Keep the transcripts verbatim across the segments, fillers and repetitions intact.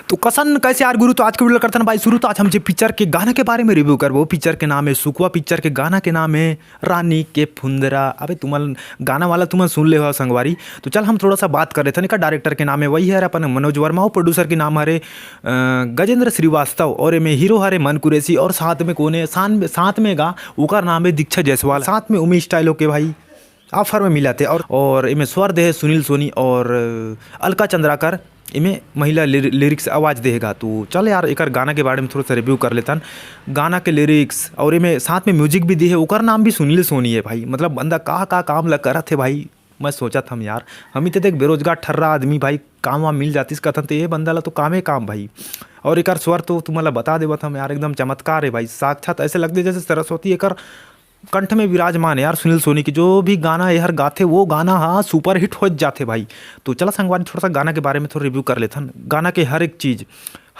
तो कसन कैसे यार गुरु, तो आज के video करथन भाई शुरू। तो आज हम जे पिक्चर के गाना के बारे में रिव्यू करबो, पिक्चर के नाम है सुकवा, पिक्चर के गाना के नाम है रानी के फुंदरा। अबे तुमन गाना वाला तुमन सुन ले हो संगवारी। तो चल हम थोड़ा सा बात कर लेथन। एकर डायरेक्टर के नाम है वही हरे अपन मनोज वर्मा, और प्रोड्यूसर के नाम हरे अ, गजेंद्र श्रीवास्तव, और एमे हीरो हरे मन कुरैशी, और साथ में कोने साथ, साथ में गा ओकर नाम है दीक्षा जायसवाल, साथ में उमेश टायलो के भाई ऑफर में मिला थे। और और एमे स्वर दे है सुनील सोनी और अ, अलका चंद्राकर। एमे महिला लिरिक्स आवाज़ देहेगा। तो चल यार एकर गाना के बारे में थोड़ा सा रिव्यू कर लेथन। गाना के लिरिक्स और एमे साथ में म्यूजिक भी दी है, ओकर नाम भी सुनील सोनी है भाई। मतलब बंदा का का काम ला करत है भाई, मैं सोचत हम यार। हम ही तो देख बेरोजगार ठर्रा आदमी भाई, काम वाम मिल जातिस कथन, तो ये बंदा ला तो कामे काम भाई। और एकर स्वर तो तुमन ला बता देवत हम यार, एकदम चमत्कार है भाई। साक्षात ऐसे लगते जैसे सरस्वती एकर कंठ में विराजमान है यार। सुनील सोनी के जो भी गाना एहर गाथे, वो गाना हा सुपरहिट हो जाथे भाई। तो चला संगवारी, थोड़ा सा गाना के बारे में थोड़ा रिव्यू कर लेथन। गाना के हर एक चीज़,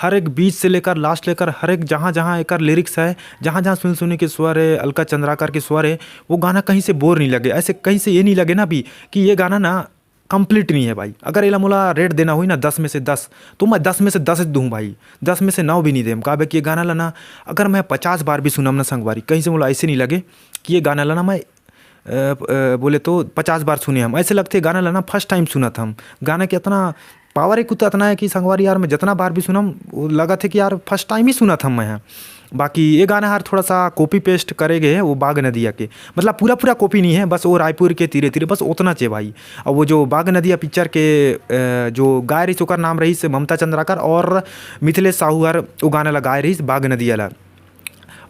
हर एक बीच से लेकर लास्ट लेकर हर एक जहाँ जहाँ एकर लिरिक्स है, जहाँ जहाँ सुनील सोनी के स्वर है, अलका चंद्राकर के स्वर है, वो गाना कहीं से बोर नहीं लगे। ऐसे कहीं से ये नहीं लगे ना भी कि ये गाना ना कंप्लीट नहीं है भाई। अगर एला मोला रेट देना हुई ना दस में से दस, तो मैं दस में से दस दूँ भाई, दस में से नौ भी नहीं देम। काबे कि ये गाना ला ना अगर मैं पचास बार भी सुनम ना संगवारी, कहीं से मोला ऐसे नहीं लगे कि ये गाना ला ना मैं अ, अ, बोले तो पचास बार सुने हम। ऐसे लगथे गाना ला ना फर्स्ट टाइम सुनत हम। गाना के अतना पावर एक तो अतना है कि संगवारी यार, मैं जितना बार भी सुनम, वो लगत है कि यार फर्स्ट टाइम ही सुनत हम मैं ह। बाकी ये गाना हर थोड़ा सा कॉपी पेस्ट करे गए है वो बाग नदिया के, मतलब पूरा पूरा कॉपी नहीं है, बस वो रायपुर के तीरे तीरे बस उतना चे भाई। और वो जो बाग नदिया पिक्चर के अ, जो गाय रही ओकर नाम रही से ममता चंद्राकर और मिथिलेश साहू हर वो गाना ला गाय रही बाग नदिया ला।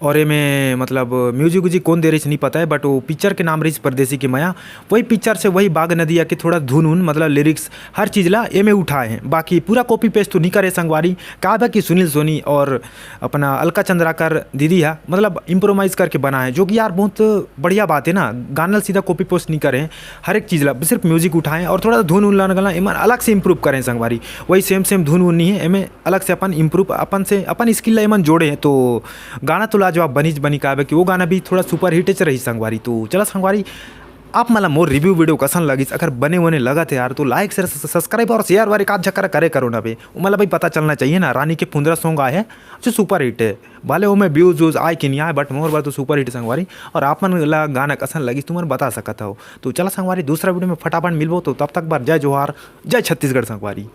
और एमे मतलब म्यूजिक व्यूजिक कौन दे रही नहीं पता है, बट वो पिक्चर के नाम रही परदेसी की मया। वही पिक्चर से वही बाग नदिया के थोड़ा धुन उन, मतलब लिरिक्स, हर चीज़ ला एमे उठाए हैं। बाकी पूरा कॉपी पेस्ट तो नहीं करे संगवारी, काबे कि सुनील सोनी और अपना अलका चंद्राकर दीदी है, मतलब इम्प्रोवाइज करके बना है, जो कि यार बहुत बढ़िया बात है ना। गाना सीधा कॉपी पेस्ट नहीं करे हैं, हर एक चीज़ ला सिर्फ म्यूजिक उठाएं और थोड़ा सा धुन उन लाना गला एमन अलग से इम्प्रूव करें संगवारी। वही सेम सेम धुन उन नहीं है, एमे अलग से अपन इम्प्रूव अपन से अपन स्किल ला एमन जोड़े हैं। तो गाना तो लाजवाब बनी बनी, काबे कि वो गाना भी थोड़ा सुपर हिट रही संगवारी। तो चला संगवारी, आप मला मोर रिव्यू वीडियो कसन लगिस, अगर बने वने लगत है यार, तो लाइक शेयर सब्सक्राइब और शेयर वाले का झक्कर करे करो ना बे। वो मला भाई पता चलना चाहिए ना, रानी के फुंदरा सॉन्ग आए है जो सुपर हिट है। भले वो में व्यूज व्यूज आए कि नहीं आए, बट मोर बात तो सुपर हिट संगवारी। और आप मन ला गाना कसन लगिस तुमन बता सकत हो। तो चला संगवारी, दूसरा वीडियो में फटाफट मिलबो। तो तब तक बार जय जोहार, जय छत्तीसगढ़ संगवारी।